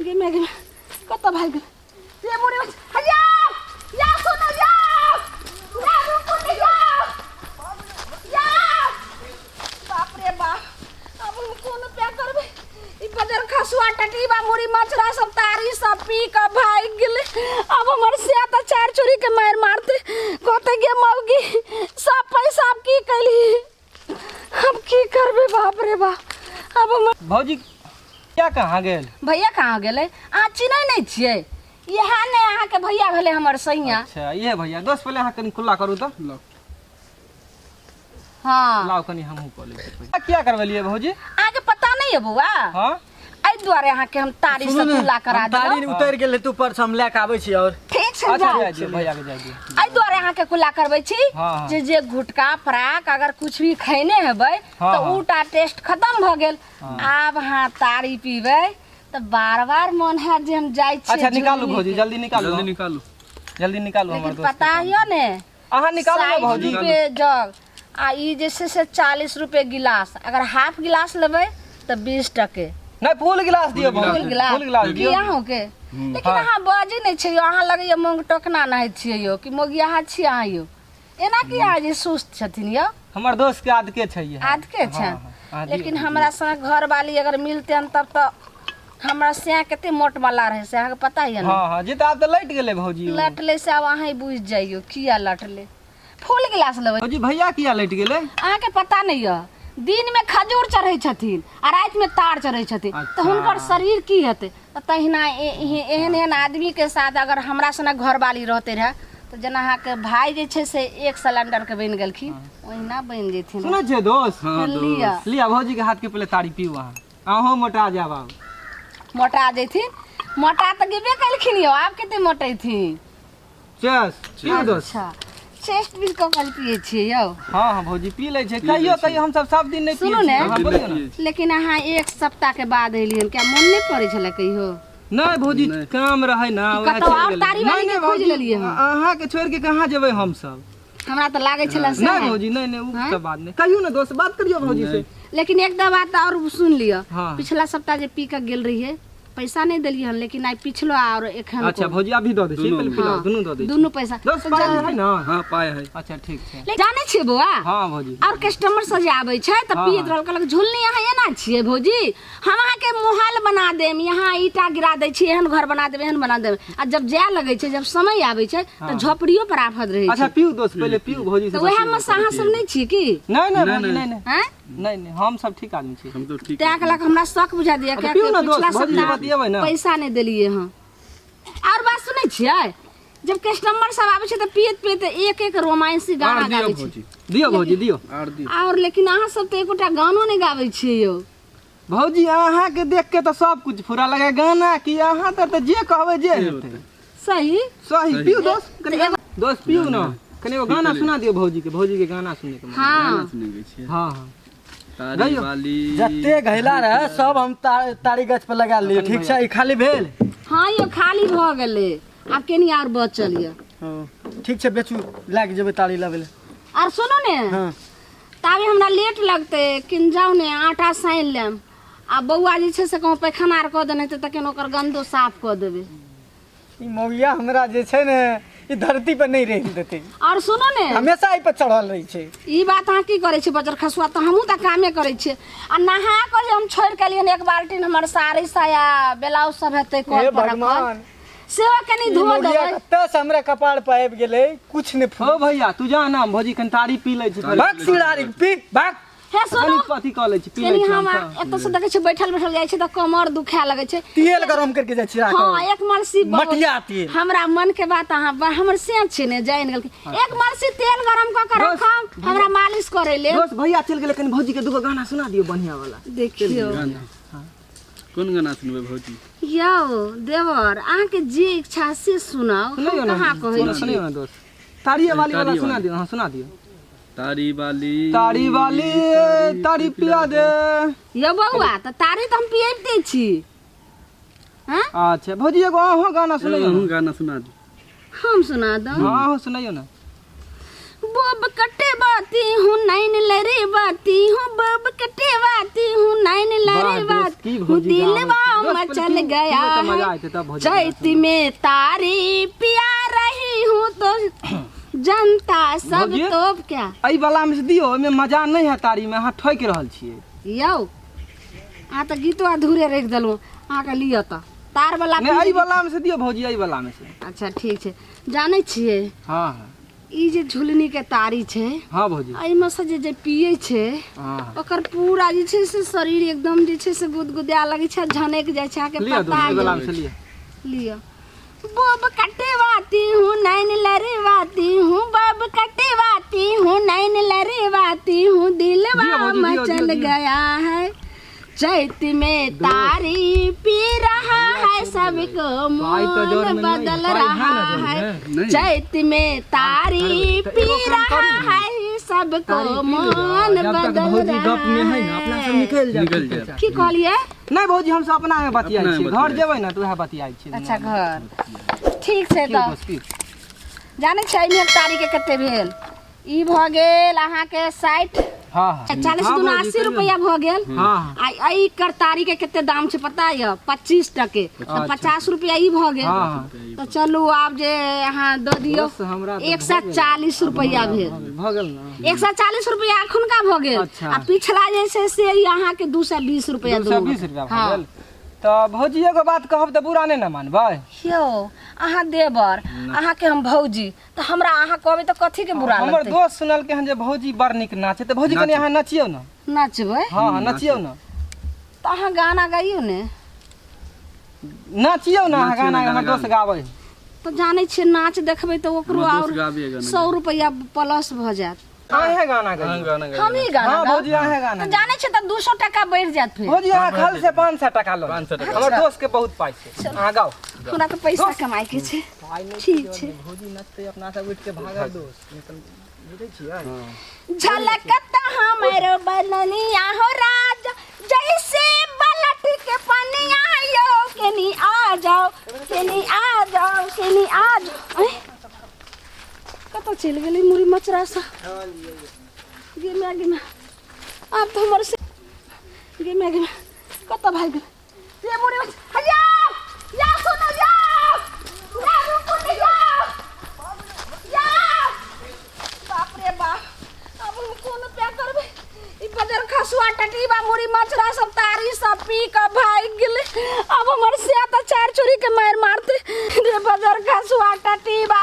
गे मैं गे कतऽ भागि गेल ये मुड़ी मछ हैया या सुनो या या रुकू ने या या बाप रे बाप अब हम कोन उपाय करबै ई बजर खसुआ टटीबा मुड़ी मछरा सब तारी सब पी के भागि गेलै अब हमर से तऽ चारि चोरी के मारि मारते कहते गे मौगी सब पैसा अब की कैली अब की करबै बाप रे बाप अब हमर भौजी क्या कहाँ गेल भैया कहाँ गेलै अहाँ चिन्है नहि छियै इएह ने अहाँके भैया भेलै हमर सैया अच्छा ये भैया दोस्त पहिले अहाँ कनि खुल्ला करू तऽ हँ लाउ कनि हमहूँ कऽ लै छी किया करबेलियै भौजी अहाँके पता नहि है बौआ हँ एहि दुआरे अहाँके हम तारी से कुल्ला करा हम तारी देलहुँ उतरि गेल हेतै ऊपर से हम लए कऽ आबै छी आओर ठीक छै अच्छा जाउ जाय दियौ भैया के जाय दियौ एहि दुआरे अहाँके कुल्ला करबै छी हाँ, हाँ। जे जे गुटका फराक अगर कुछ भी खैने हेबै हाँ, तऽ हाँ। ऊ टा टेस्ट खत्म भऽ गेल आब अहाँ तारी पीबै तऽ बार बार मन हैत जे हम जाइ छी अच्छा निकालू भौजी जल्दी निकालू जल्दी निकालू जल्दी निकालू हमर लेकिन दोस्त पता यऽ ने अहाँ निकालू ने 60 भौजी रुपए जग आ ई जे छै से 40 रुपए गिलास अगर हाफ गिलास लेबै तऽ 20 टके नहि फुल गिलास दियौ भौजी फुल गिलास फुल गिलास की दियौ अहूँके लेकिन अहाँ बजै नहि छियै यौ अहाँ लगैए मूँग टोकना नहै छियै यौ कि मोगियाहा छियै अहाँ यौ एना की अहाँ जे सुस्त छथिन यौ हमर दोस्त के आदके छै ये आदके छनि हाँ, अहाँ दियौ। लेकिन हमरा संग घरवाली अगर मिलते तब तऽ हमरा सैं कते मोट वाला रहै से अहाँके पता यऽ ने हाँ हाँ जे तऽ आब तऽ लटि गेलै भौजी ओ। लटलै से आब अहाँ बुझि जाइयो किया लटलै फुल गिलास लेबै भौजी भैया किया लटि गेलै अहाँके पता नहि यऽ दिनमे खजूर चढ़ै छथिन आ रातिमे तार चढ़ै छथिन तऽ अच्छा। हुनकर शरीर की हेतै तऽ तहिना एहन एहन आदमीके साथ अगर हमरा सनक घरवाली रहतै रहए तऽ जेना अहाँके भाय जे छै से एक सिलेंडरके बनि गेलखिन ओहिना बनि जेथिन सुनै छियै दोस्त हाँ लिअ लिअ भौजी के हाथ के पहिले तारी पीऊ अहाँ अहूँ मोटा जायब आब मोटा जैथिन मोटा तऽ गेबे केलखिन यौ आब कते मोटेथिन चेस पीऊ दोस्त अच्छा चेस्ट भी कऽ कऽ पियै छियै यौ हाँ हाँ भौजी पी लै छै कहियो कहियो हमसब सब दिन नहि सुनू पियै ने। छियै हाँ, बोलियौ ने लेकिन अहाँ एक सप्ताह के बाद एलियन क्या मन नहि पड़ै छलै कहियो नहि भौजी काम रहै ना वएह कतौ चलि आओर गेलै। तारी वाली नहि, के नहि, खोजि भौजी, लेलियै हम। अहाँके छोड़ि के कहाँ जेबै हमसब हमरा तऽ लागै छलै से नहि भौजी नहि नहि ओ सब बात नहि कहियौ ने दोस्त बात करियौ भौजी से लेकिन एक दो बात और सुन लिअ हाँ। पिछला सप्ताह जे पी के गेल रहियै पैसा नहि देलियै हन लेकिन आइ पिछलो और एखन अच्छा भौजी अभी दऽ दै छी पहिले पिलाउ दुनू दऽ दै छी दुनू पैसा दोस्त पाइ है ना हाँ पाय है अच्छा ठीक छै जानै छियै बौआ हाँ भौजी और कस्टमर सब जे आबै छै तऽ पियैत रहल कहलक झुलनी अहाँ एना छियै भौजी हम अहाँके मोहल बना देम यहाँ ईटा गिरा दै छी एहन घर बना देब एहन बना देब आ जब जाय लगै छै जब समय आबै छै तऽ झोपड़ियो पर आफत रहै अच्छा छै पीऊ दोस्त पहिले पीऊ भौजी से तऽ उएह मे से अहाँ सब नहि छियै की नहीं नहीं भौजी नहीं नहीं आँय नहीं नहीं हम सब ठीक आदमी छी हम तो ठीक तैं कहलक हमरा शक बुझा दिया अच्छा, पियू ना दोस्त, पिछला भौजी सप्ताह बतियेबै ना। पैसा नहि देलियै हँ और बात सुनै छियै जब कस्टमर सब आबै छै तऽ पियैत पियैत एक एक रोमांसी गाना आर दियौ गाबै छै भौजी दियौ भौजी दियौ आर दियौ और लेकिन अहाँ सब तऽ एकोटा गानो नहि गाबै छियै यौ भौजी अहाँ के देख के तऽ सब कुछ फुरा लगे गाना की अहाँ तऽ तऽ जे कहबै जे हेतै सही सही पीऊ दोस्त कनि गाना दोस्त पीऊ ना कनि एगो गाना सुना दियौ भौजी के भौजी के गाना सुने के मन हाँ गाना सुनै के छियै हाँ हाँ तारी गाइयो। वाली जते घैला रहे सब हम तारी गाछ पर लगा लियै ठीक छै ई खाली भेल हाँ यौ खाली भऽ गेलै आब केनी और बचल यऽ हँ ठीक छै बेचू लए कऽ जेबै तारी लाबै लए आर सुनू ने हँ ताबे हमरा लेट लगतै किन जाउ ने आटा सानि लेम आ बौआ जे छै से कहूँ पैखाना आर कऽ देने हेतै तखन ओकर गन्दो साफ कऽ देबै ई मौगिया हमरा जे छै ने ई धरती पर नहि रहि देतै और सुनू ने हमेशा एहि पर चढ़ल रहै छै ई बात अहाँ की करै छी बजर खसुआ तऽ हमहूँ तऽ कामे करै छियै आ नहा कऽ जे हम छोड़ि कऽ एलियन एक बाल्टीन हमर साड़ी साया ब्लाउज सब हेतै हे कल पर रखल भगवान सेहो कनि ई धो मौगिया देबै कतऽ से हमरा कपार पर आबि गेलै कुछ नहि हो भैया तू जा ना भौजी कनि तारी पी लै छी पहिले। भाग सिरारी पी भाग हे सुनू कनि अथी कऽ लै छी पी लै कनि छी हम हम एतऽ से देखै छियै बैठल बैठल जाइ छै तऽ कमर दुखाए लगै छै तेल गरम करके जाइ छी हाँ एक मलसी बहुत- मटिया तेल। हमरा मन के बात अहाँ हमर से छै ने जानि गेलखिन एक मलसी तेल गरम कऽ के रखम हमरा मालिश करै लेल दोस्त भैया चलि गेलै कनि भौजी के दूगो गाना सुना दियौ बढ़िया वाला देखियौ कोन गाना सुनबै भौजी यौ देवर अहाँके जे इच्छा से सुनाउ हम सुनैयौ ने कहाँ कहै सुना- छी सुनैयौ ने दोस्त तारी वाली वाला तारी सुना वाली। दियौ हाँ सुना दियौ तारी वाली तारी वाली तारी पिया दे यौ बौआ तऽ तारी तऽ हम पियबिते छी हँ अच्छा भौजी एगो अहूँ गाना सुनैयौ अहूँ ने गाना सुना दू हम सुना दऊ हाँ अहूँ सुनैयौ ने बो बोब कटवाती हूँ नैन लड़वाती हूँ, बोब कटवाती हूँ नैन वाह दोस्त, की लड़वाती हूँ, भौजी गाबै दिलवा छै। दोस्त, मचल पहिले गया पीबै तऽ मजा है एतै तब भौजी गाना चैत में तारी पिया रही हूँ तो जनता सब भौजी? तोप क्या। एहि वाला मे से दियौ, ओहिमे मजा नहि है तारी मे, अहाँ ठोकि रहल छियै। यौ अहाँ तऽ गीतो अधूरे राखि देलहुँ, अहाँके लिअ तऽ तार वाला। नहि, एहि वाला मे से दियौ भौजी, एहि वाला मे से। अच्छा ठीक छै। जानै छियै? हँ हँ। ई जे झुलनी के तारी छै, हँ भौजी, एहिमे से जे जे पियै छै, हँ, ओकर पूरा जे छै से शरीर एकदम जे छै से गुदगुदा लगै छै, झनकि जाइ छै अहाँके। लिअ पता दोस्त, एहि वाला नहि मे से लिअ। लिअ। बोब कटवाती हूँ नैन लड़वाती हूँ, बोब कटवाती हूँ नैन लड़वाती हूँ, दिलवा दियौ भौजी, दियौ, मचल दियौ, दियौ। गया है, चैत में तारी पी रहा है, सबको पाइ तऽ मोन जर में नहि, बदल पाइ है रहा ना जर है, में? नहि। चैत में तारी तऽ पी एगो काम रहा करू ने। है, सबको तारी पी मोन लिअ, जब तक बदल भौजी रहा गप में है ना, अपना सब है। निकलि जायब। निकलि जायब। की कहलियै? नहि भौजी, हमसब अपना मे बतियाइ अपना मे छियै, घर बतियाइ। जेबै ने तऽ उएह बतियाइ छियै। अच्छा घर ठीक छै। की तऽ दोस्त, की? जानै छै एहिमे तारीख के कते भेल? ई भऽ गेल अहाँके 60, हँ हँ 40 हँ दूना भौजी, 80 कहियौ ने। रुपैआ भऽ गेल। हँ हँ। आ एकर तारीख के कते दाम छै पता यऽ? 25 टके तऽ अच्छा। 50 रुपैआ ई भऽ गेल। हँ हँ। तऽ चलू आब जे अहाँ दऽ दियौ। दोस्त, हमरा तऽ 140 रुपैआ भेल। भऽ गेल ने? 140 रुपैआ एखुनका भऽ गेल। अच्छा। आ पिछला जे छै से ई अहाँके 220 रुपैआ। 220 रुपैआ भऽ हँ। गेल। तऽ भौजी, एगो बात कहब तऽ बुरा नहि ने मानबै? यौ अहाँ देवर, अहाँके हम भौजी, तऽ हमरा अहाँ कहबै तऽ कथी के बुरा हमर लगतै? दोस्त सुनलकै हन जे भौजी बड़ नीक नाचे, तऽ भौजी कनि अहाँ नचियौ ने। नचबै? हँ हँ, नचियौ ने। तऽ अहाँ गाना गाइयौ ने। नचियौ ने अहाँ। नाचियौ गाना ने, हमर गाना। दोस्त गाबै। तऽ जानै छियै, नाच देखबै तऽ ओकरो हमर दोस्त आओर गाबिये गाना। 100 रुपैआ प्लस भऽ जायत। अहें गाना अहाँ गाइयौ। गाना गाबिये। हमही गाना हँ गाउ? भौजी, अहें गाना। तऽ जानै छियै, तऽ 200 टाका बढ़ि जायत फेर। भौजी, अहाँ खल से 500 टका लऽ लेब। 500 टका। हमर दोस्त के बहुत पाइ छै, अहाँ गाउ। हमरा तऽ पैसा कमाइ के छै। ठीक छै। भौजी नचतै, अपना सब उठि के भागल दोस्त, नहि तऽ बुझै छियै। झलकत हमर बननिया हो राजा, जैसे बलट के पनिया, यो केनी आ जाओ, केनी आ जाओ, केनी आ जाओ। ऐं, कतऽ चलि गेलै मुड़ी मचरा सँ? गे माय गे माय, आब तऽ हमर से गे माय गे माय, कतऽ भागि गेलै रे मुड़ी मच? हैया या सुनू, या या रुकू ने, या या, बाप रे बाप, अब हम कोन उपाय करबै? ई बजर खसुआ टटीबा मुड़ी मछरा सब तारी सब पी के भागि गेलै। अब हमर से तऽ चारि चोरी के मारि मारते रे बजर खसुआ टटीबा।